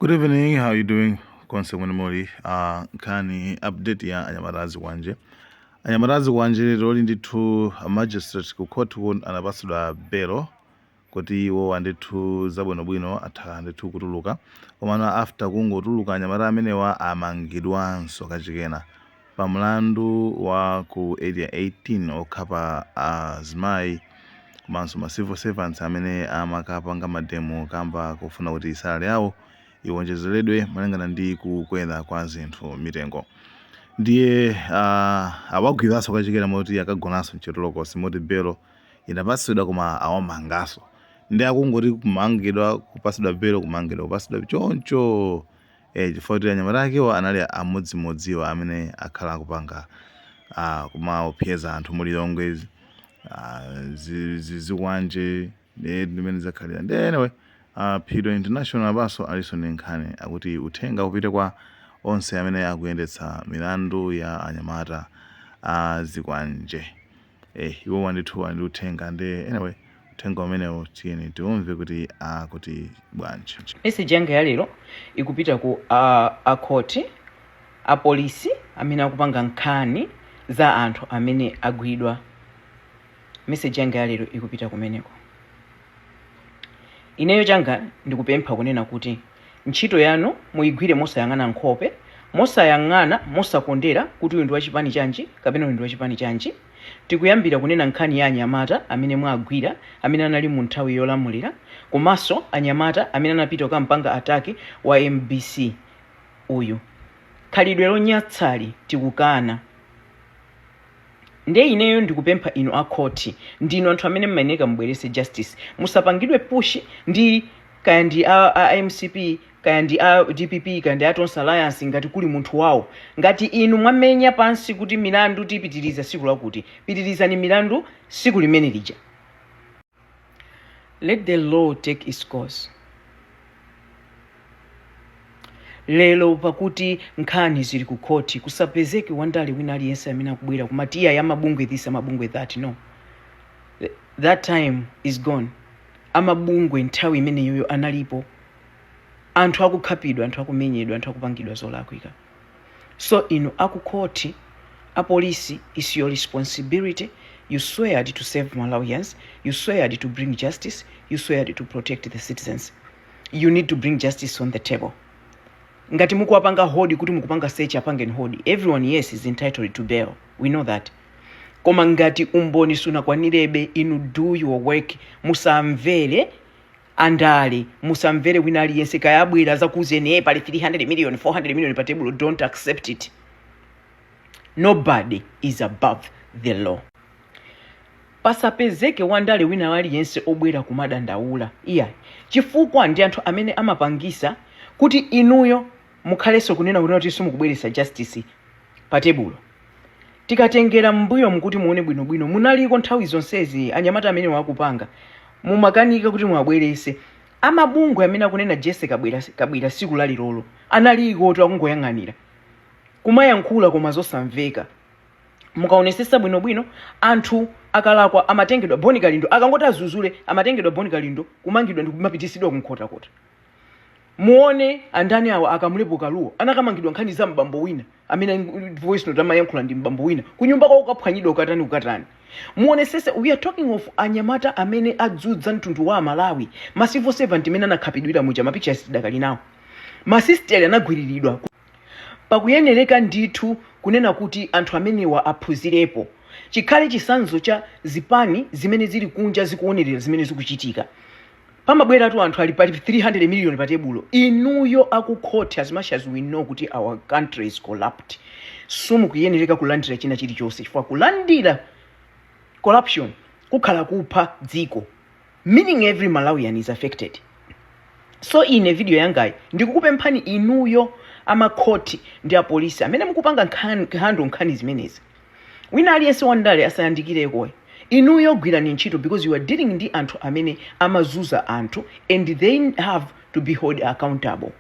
Good evening, how you doing? Konse kumene muli nkhani update ya anyamata azikwanje. Anyamata azikwanje lero ndithu a magistrate ku court ku anapatsidwa belo kuti iwo andithu zabwinobwino atha ndithu kutuluka. Komano after kungotuluka anyamata amenewa amangidwanso kachikena pa mlandu wa ku area 18 okhapa azimayi komanso ma civil servants amene amakapanga mademo kamba kufuna kuti salary yawo iwonjezeredwe malingana ndi kukwera kwa zinthu mitengo. Ndiye awagwiranso kachikena moti akagonanso mchitolokosi moti belo inapatsidwa koma awamanganso. Ndi akungoti kumangidwa kupatsidwa belo kumangidwa kupatsidwa choncho chifukwa kuti anyamata akewo anali amodzimodziwa amene akhala akupanga kumaopseza anthu mu Lilongwe zikwanje ndimene zakhalira. Ndi anyway Phido International apaso alinso ndi nkhani akuti uthenga upite kwa onse amene akuyendetsa milandu ya anyamata a zikwanje. Iwowa ndithu ali ndi uthenga ndi anyway uthenga umenewo tiyeni tiumve kuti akuti bwanji. Message yanga ya lero ikupita ku a khoti, apolisi amene akupanga nkhani za anthu amene agwidwa. Message yanga ya lero ikupita kumeneko. Ineyo changa ndikupempha kunena kuti ntchito yanu muyigwire mosayang'ana nkhope, mosayang'ana, mosakondera kuti uyu ndi wachipani chanji kapena uyu ndi wachipani chanji. Tikuyambira kunena nkhani ya anyamata amene mwagwira amene anali mu nthawi yolamulira komanso anyamata amene anapita kukampanga attack wa MBC uyu. Khalidwe lonyatsali tikukana. Ndiye ineyo ndikupempha inu a khoti, ndinu anthu amene mmayeneka mubwerese justice. Musapangidwe push ndi kaya ndi a mcp kaya ndi a dpp kaya ndi a Tonse Alliance ngati kuli munthu wawo. Ngati inu mwamenya pansi kuti milandu tipitiriza siku lakuti, pitirizani milandu siku limene lija. Let the law take its course. Lero pakuti nkhani zili ku khoti, kusapezeke wandale wina aliyense amene akubwera kumati iyayi amabungwe this, amabungwe that. No, that time is gone. Amabungwe nthawi imeneyoyo analipo, anthu akukhapidwa, anthu akumenyedwa, anthu akupangidwa zolakwika. So inu akukhoti, apolisi, it's your responsibility. You sweared to save Malawians, you sweared to bring justice, you sweared to protect the citizens. You need to bring justice on the table. Ngati mukuwapanga hold kuti mukupanga search, apangeni hold. Everyone, yes, is entitled to bail, we know that. Koma ngati umboni sunakwanirebe, inu do your work. Musamvere andale, musamvere wina aliyense. Kaya abwera azakuuzeni pali 300 million, 400 million pa tebulo, don't accept it. Nobody is above the law. Pasapezeke wandale wina aliyense obwera kumadandaula iyayi, chifukwa ndi anthu amene amapangisa kuti inuyo mukhalenso kunena kuti simukubweresa justice pa tebulo. Tikatengera m'mbuyo mukuti muone bwinobwino, munaliko nthawi zonsezi anyamata amene wakupanga mumakanika kuti muwabwerese. Amabungwe amene akunena Jesse Kabwira siku lalilolo analiko tu akungoyang'anira kumayankhula koma zosamveka. Mukaonesesa bwinobwino, anthu akalakwa amatengedwa. Boni Kalindo akangoti azuzule, amatengedwa Boni Kalindo kumangidwa ndi kumapitisidwa kunkhotakota. Muone andani awa, a Kamlepo Kalua anakamangidwa nkhani za mbambo wina amene voice note amayankhula ndi mbambo wina kunyumba kwawo kukaphwanyidwa kukatani kukatani. Muonesese, we are talking of anyamata amene adzudza mtundu wa Amalawi, ma civil servant amene anakhapidwira muja, ma pictures tidakali nawo, masisteri anagwiriridwa. Pakuyenereka ndithu kunena kuti anthu amenewa aphunzirepo, chikhale chisanzo cha zipani zimene zili kunja zikuonerera zimene zikuchitika. Pamabweratu anthu ali pali 300 million pa tebulo. Inuyo akukhoti, as much as we know kuti our country is corrupt, simukuyenereka kulandira china chilichonse, chifukwa kulandira corruption kukhala kupha dziko, meaning every Malawian is affected. So ine video yangayi ndikukupemphani inuyo amakhoti ndi apolisi amene mukupanga handle nkhani zimenezi, wina aliyense wandale asayandikireko. Inuyo gwirani ntchito because you are dealing ndi anthu amene amazuza anthu and they have to be held accountable.